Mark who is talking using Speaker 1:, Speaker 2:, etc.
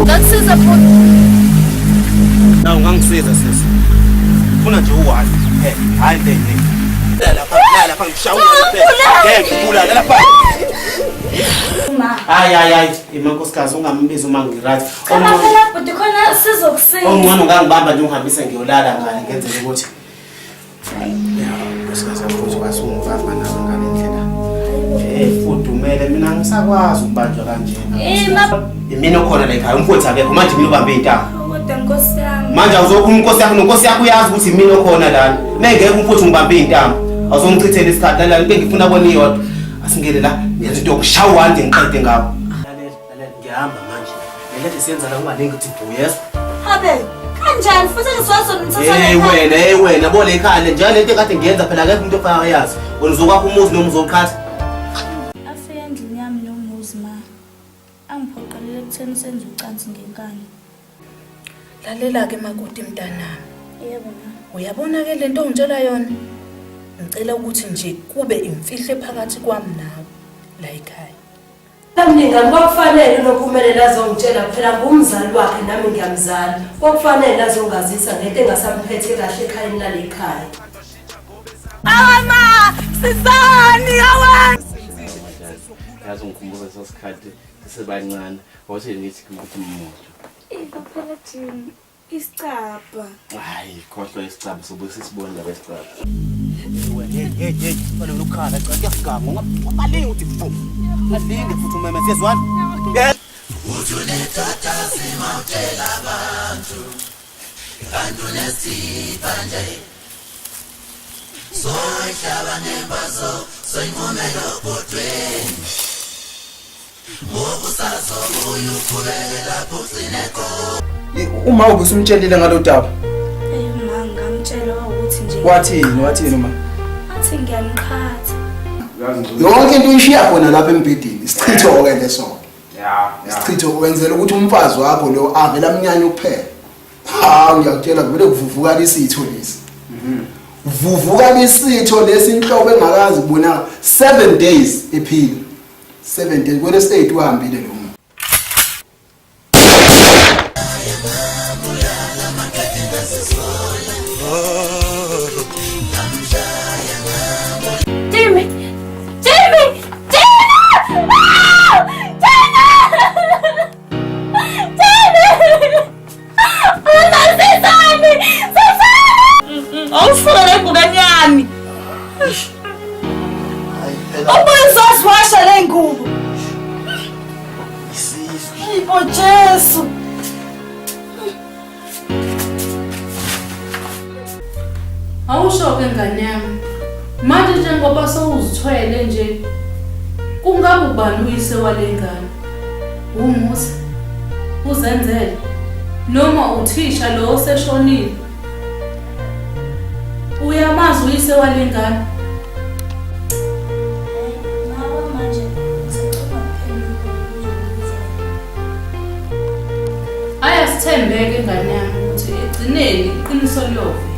Speaker 1: Ngakusiza bhuti.
Speaker 2: Na ungangisiza sisi. Funa nje uwazi kuphela. Hayi le nje. Lapha lapha ngishawula phela. Ngeke ngibulale lapha.
Speaker 1: Ma.
Speaker 2: Hayi hayi hayi, imankosikazi ungambizi uma ngiright.
Speaker 1: Cha phela bhuti khona sizokusiza.
Speaker 2: Ongcono ungangibamba nje ungihambise ngiyolala ngale ngenzele ukuthi Nkosikazi futhi wasungibamba nawe ngale ndlela. Eh fudumele mina ngisakwazi ukubanjwa kanjena.
Speaker 1: Eh ma
Speaker 2: Imina okhona la ekhaya umfowethu akekho manje mina ubambe intambo.
Speaker 1: Kodwa nkosi yami.
Speaker 2: Manje awuzokhuluma inkosi yakho nonkosi yakho uyazi ukuthi imina okhona lana. Mengeke umfowethu ngibambe intambo. Awuzongichithela isikhathi lana into engifuna kona iyodwa. Asingene la ngenza into yokushawa nje ngiqede ngawo. Lalela lalela ngiyahamba manje. Le nto siyenza la ungalingi ukuthi bhu yezwa.
Speaker 1: Habe kanjani futhi ngizozo ngithatha
Speaker 2: Hey wena, hey wena, bole ekhaya nje lento ekade ngiyenza phela akekho umuntu ofaka yazi. Wena uzokwakha umuzi noma uzoqhatha.
Speaker 1: Afike endlini yami nomuzi ma. Angiphoqelele ekutheni senze ucansi ngenkani.
Speaker 3: Lalela-ke makoti mntanami.
Speaker 1: Yebo ma.
Speaker 3: Uyabona-ke le nto ongitshela yona? Ngicela ukuthi nje kube imfihlo phakathi kwami nawe la ekhaya.
Speaker 4: Mlingani kwakufanele uNompumelelo azongitshela phela ngumzali wakhe nami ngiyamzala. Kwakufanele azongazisa ngento engasamphethe kahle ekhayeni lale khaya.
Speaker 1: Awa sizani awa.
Speaker 5: Yazi ngikhumbuza leso sikhathi sisebancane. Wathi ngithi ukuthi mmoto.
Speaker 1: Ifa phela Jim. Isicabha.
Speaker 5: Hayi, khohlwa isicabha sobuye sisibone ndaba yesicabha.
Speaker 2: Hey hey hey, fanele ukhala cha kuyaganga ungabalingi uthi fu. Alinge futhi umeme siyezwana. Yes.
Speaker 6: Uthi unethatha simawutshela abantu kanti unesipha nje soyihlaba ngembazo soyinqumela obhodweni ngokusazobuya uqhubeke lapho ugcine khona.
Speaker 7: Uma ubusumtshelile ngalo daba?
Speaker 1: Eh ma ngamtshela ukuthi nje.
Speaker 7: Wathini wathini ma?
Speaker 1: Athi ngiyaniqhatha.
Speaker 7: Yonke into uyishiya khona lapha embhedeni. Isichitho ke leso. Isichitho wenzela ukuthi umfazi wakho lo avele amnyanye kuphela. Ha ngiyakutshela kuvele kuvuvuka isitho lesi. Vuvuka isitho lesi inhlobo engakazi kubonakala 7 days ephila. 7 days kwele state uhambile lo muntu.
Speaker 1: Jimmy! Jimmy! Jimmy! Ah! Jimmy! Jimmy! Ungasizani! Sizani! Awusuke le ngubeni yami. Ubuye uzoziwasha le ngubo. Hayibo Jesu.
Speaker 3: Awusho-ke ngane yami, manje njengoba sewuzithwele nje, kungabe ubani uyise wale ngane? UMusa? Uzenzele? Noma uthisha lo oseshonile? Uyamazi uyise wale ngane? Ayasithembeke ingane yami ukuthi egcineni iqiniso liyovela.